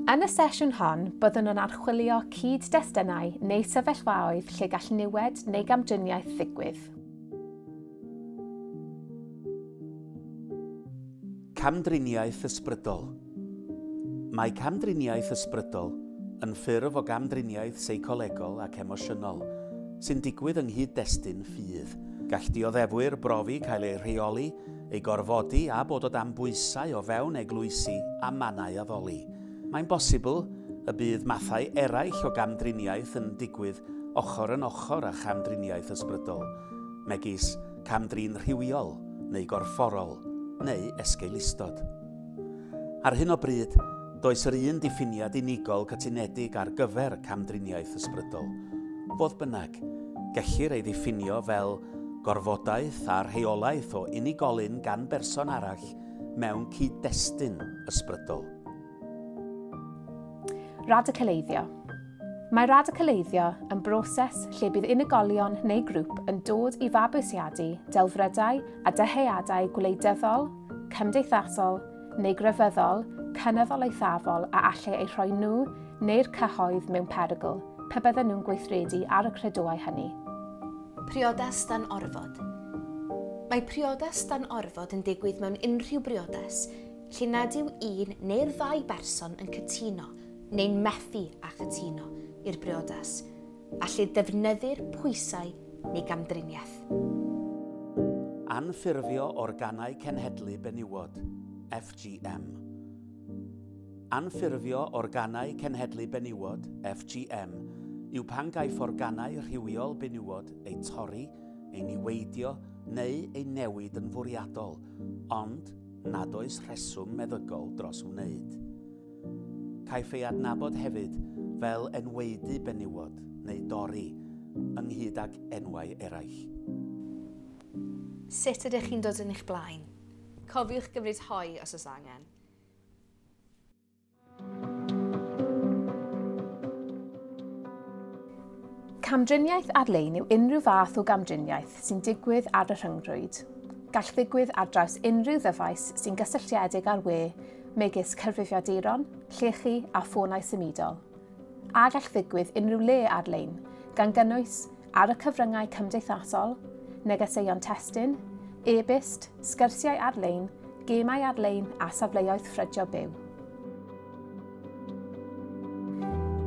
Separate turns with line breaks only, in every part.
Yn y sesiwn hon, byddwn yn archwilio cyd-destunau neu sefyllfaoedd lle gall niwed neu gamdriniaeth ddigwydd.
Camdriniaeth ysbrydol. Mae camdriniaeth ysbrydol yn ffurf o gamdriniaeth seicolegol ac emosiynol sy'n digwydd yng nghyd-destun ffydd. Gall dioddefwyr brofi cael eu rheoli, eu gorfodi a bod o dan bwysau o fewn eglwysi a mannau addoli. Mae'n bosibl y bydd mathau eraill o gamdriniaeth yn digwydd ochr yn ochr â chamdriniaeth ysbrydol, megis cam-drin rhywiol neu gorfforol, neu esgeulustod. Ar hyn o bryd, does yr un diffiniad unigol cytunedig ar gyfer camdriniaeth ysbrydol. Fodd bynnag, gellir ei ddiffinio fel gorfodaeth a rheolaeth o unigolyn gan berson arall mewn cyd-destun ysbrydol.
Radicaleiddio. Mae radicaleiddio yn broses lle bydd unigolion neu grŵp yn dod i fabwysiadu delfrydau a dyheadau gwleidyddol, cymdeithasol neu grefyddol cynyddol eithafol a allai eu rhoi nhw neu'r cyhoedd mewn perygl pe bydden nhw'n gweithredu ar y credoau hynny.
Priodas dan orfod. Mae priodas dan orfod yn digwydd mewn unrhyw briodas lle nad yw un neu'r ddau berson yn cytuno neu'n methu â chytuno i'r briodas, a lle defnyddir pwysau neu gamdriniaeth.
Anffurfio organau cenhedlu benywod, FGM. Anffurfio organau cenhedlu benywod, FGM, yw pan gaiff organau rhywiol benywod eu torri, eu niweidio neu eu newid yn fwriadol, ond nad oes rheswm meddygol dros wneud. Caiff ei adnabod hefyd fel enwaedu benywod neu dorri, ynghyd ag enwau eraill.
Sut ydych chi'n dod yn eich blaen? Cofiwch gymryd hoe os oes angen.
Camdriniaeth ar-lein yw unrhyw fath o gamdriniaeth sy'n digwydd ar y rhyngrwyd. Gall ddigwydd ar draws unrhyw ddyfais sy'n gysylltiedig â'r we, megis cyfrifiaduron, llechi a ffonau symudol. A gall ddigwydd unrhyw le ar-lein, gan gynnwys ar y cyfryngau cymdeithasol, negeseuon testun, e-byst, sgyrsiau ar-lein, gemau ar-lein a safleoedd ffrydio byw.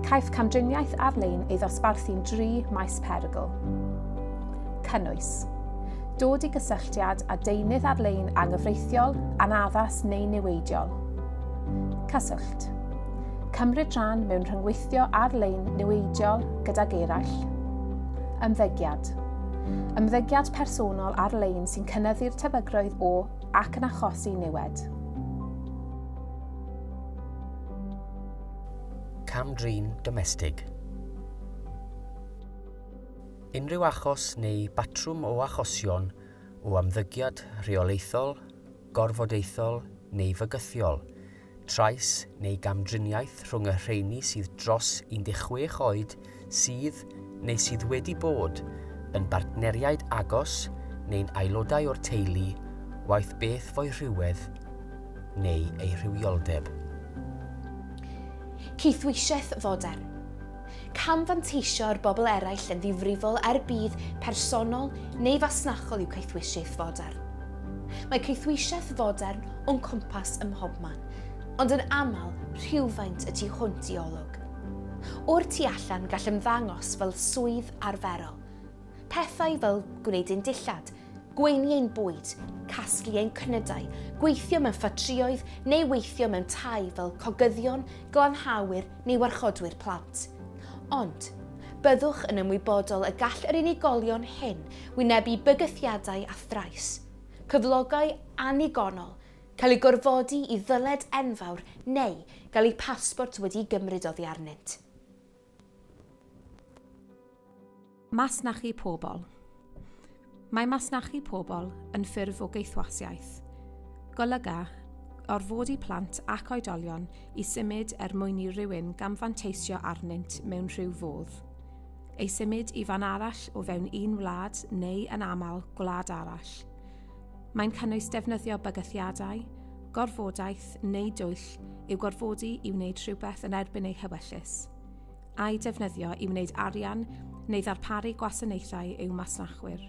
Caiff camdriniaeth ar-lein ei ddosbarthu'n dri maes perygl. Cynnwys. Dod i gysylltiad â deunydd ar-lein anghyfreithiol, anaddas neu niweidiol. Cyswllt. Cymryd rhan mewn rhyngweithio ar-lein niweidiol gydag eraill. Ymddygiad. Ymddygiad personol ar-lein sy'n cynyddu'r tebygrwydd o ac yn achosi niwed.
Cam-drin domestig. Unrhyw achos neu batrwm o achosion o ymddygiad rheolaethol, gorfodaethol neu fygythiol, trais neu gamdriniaeth rhwng y rheini sydd dros 16 oed sydd neu sydd wedi bod yn bartneriaid agos neu'n aelodau o'r teulu, waeth beth fo'u rhywedd neu eu rhywioldeb.
Caethwasiaeth fodern. Camfanteisio ar bobl eraill yn ddifrifol er budd personol neu fasnachol yw caethwasiaeth fodern. Mae caethwasiaeth fodern o'n cwmpas ym mhobman, ond yn aml rhywfaint y tu hwnt i olwg. O'r tu allan gall ymddangos fel swydd arferol. Pethau fel gwneud ein dillad, gweini ein bwyd, casglu ein cnydau, gweithio mewn ffatrïoedd neu weithio mewn tai fel cogyddion, glanhawyr neu warchodwyr plant. Ond, byddwch yn ymwybodol y gall yr unigolion hyn wynebu bygythiadau a thrais, cyflogau annigonol, cael eu gorfodi i ddyled enfawr neu gael eu pasbort wedi'i gymryd oddi arnynt.
Masnachu pobl. Mae masnachu pobl yn ffurf o gaethwasiaeth. Golyga orfodi plant ac oedolion i symud er mwyn i rywun gamfanteisio arnynt mewn rhyw fodd. Ei symud i fan arall o fewn un wlad neu yn aml gwlad arall. Mae'n cynnwys defnyddio bygythiadau, gorfodaeth neu dwyll yw gorfodi i wneud rhywbeth yn erbyn eu hewyllys, a'i defnyddio i wneud arian neu ddarparu gwasanaethau i'w masnachwyr.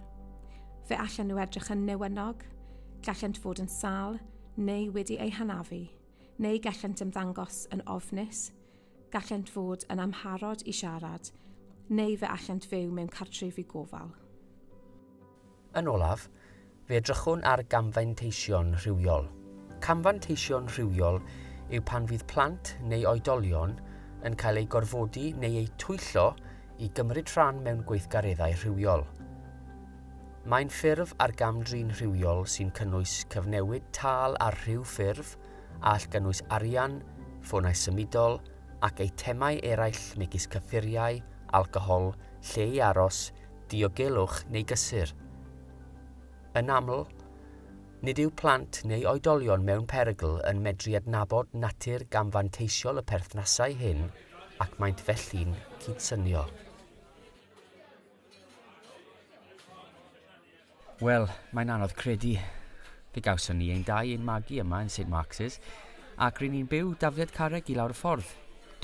Fe allan nhw edrych yn newynog, gallent fod yn sâl neu wedi eu hanafu, neu gallent ymddangos yn ofnus, gallent fod yn amharod i siarad, neu fe allent fyw mewn cartrefi gofal.
Yn olaf, fe edrychwn ar gamfanteision rhywiol. Camfanteision rhywiol yw pan fydd plant neu oedolion yn cael eu gorfodi neu eu twyllo i gymryd rhan mewn gweithgareddau rhywiol. Mae'n ffurf ar gamdrin rhywiol sy'n cynnwys cyfnewid tâl ar rhyw ffurf, a all gynnwys arian, ffonau symudol ac eitemau eraill megis cyffuriau, alcohol, lle i aros, diogelwch neu gysur. Yn aml, nid yw plant neu oedolion mewn perygl yn medru adnabod natur gamfanteisiol y perthnasau hyn ac maent felly'n cydsynio. Wel, mae'n anodd credu. Fe gawson ni ein dau ein magu yma yn St Mark's ac ry'n ni'n byw dafliad carreg i lawr y ffordd.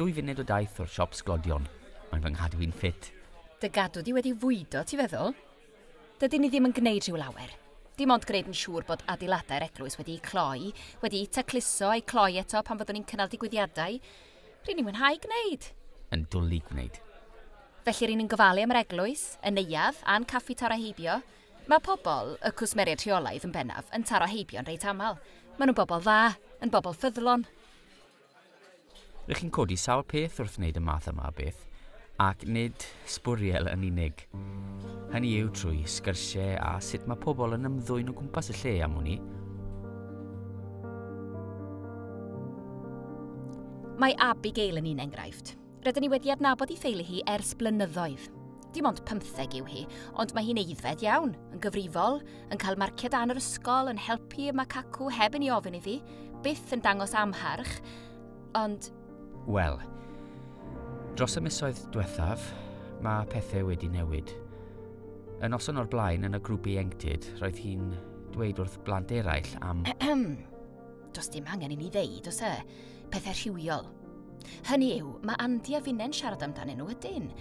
2 funud o daith o'r siop sglodion. Mae'n fy nghadw i'n ffit.
Dy gadw di wedi fwydo, ti feddwl? Dydyn ni ddim yn gwneud rhyw lawer. Dim ond gwneud yn siŵr bod adeiladau'r eglwys wedi'u cloi, wedi'u tacluso a'i cloi eto pan fyddwn ni'n cynnal digwyddiadau. Ry'n ni'n mwynhau gwneud.
Yn dwlu gwneud.
Felly ry'n ni'n gofalu am yr eglwys, y neuadd, a'n caffi taro heibio. Mae pobl, y cwsmeriaid rheolaidd yn bennaf, yn taro heibio'n reit aml. Maen nhw'n bobl dda, yn bobl ffyddlon.
Rych chi'n codi sawl peth wrth wneud y math yma o beth, ac nid sbwriel yn unig. Hynny yw trwy sgyrsiau a sut mae pobl yn ymddwyn o gwmpas y lle am hwnni.
Mae Abigail yn un enghraifft. Rydyn ni wedi adnabod ei theulu hi ers blynyddoedd. Dim ond 15 yw hi, ond mae hi'n aeddfed iawn, yn gyfrifol, yn cael marciau da yn yr ysgol, yn helpu y macacw heb i ni ofyn iddi, byth yn dangos amharch, ond...
Wel, dros y misoedd diwethaf, mae pethau wedi newid. Y noson o'r blaen yn y grŵp ieuenctid, roedd hi'n dweud wrth blant eraill am...
Does dim angen i ni ddeud, oes e? Pethau rhywiol. Hynny yw, mae Andy a finne'n siarad amdanyn nhw ydyn,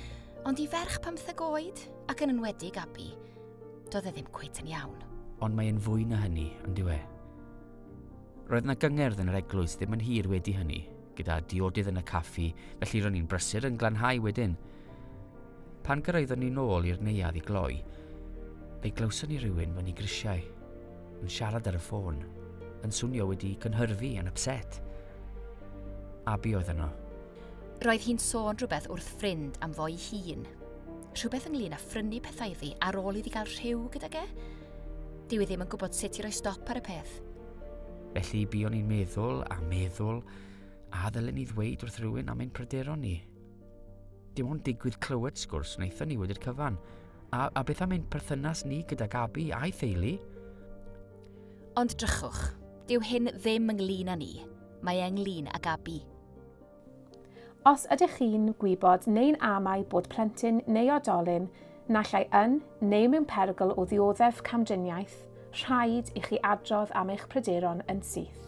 ond i ferch 15 oed, ac yn enwedig Abi, doedd e ddim cweit yn iawn.
Ond mae'n fwy na hynny, yn dyw e. Roedd yna gyngerdd yn yr eglwys ddim yn hir wedi hynny, gyda diodydd yn y caffi, felly ro'n i'n brysur yn glanhau wedyn. Pan gyrraeddon ni nôl i'r neuadd i gloi, fe glywson ni rhywun fyny grisiau, yn siarad ar y ffôn, yn swnio wedi cynhyrfu yn upset. Abi oedd yno.
Roedd hi'n sôn rhywbeth wrth ffrind am fo'i hun. Rhywbeth ynglyn â phrynu pethau iddi ar ôl iddi gael rhyw gydag e. Dyw e ddim yn gwybod sut i roi stop ar y peth.
Felly buon ni'n meddwl a meddwl, a ddylen ni ddweud wrth rhywun am ein pryderon ni. Dim ond digwydd clywed sgwrs wnaethon ni wedi'r cyfan. A beth am ein perthynas ni gyda Gabi a'i theulu?
Ond drychwch, dyw hyn ddim ynglyn â ni. Mae e ynglyn â Gabi.
Os ydych chi'n gwybod neu'n amau bod plentyn neu oedolyn naill ai yn neu mewn perygl o ddioddef camdriniaeth, rhaid i chi adrodd am eich pryderon yn syth.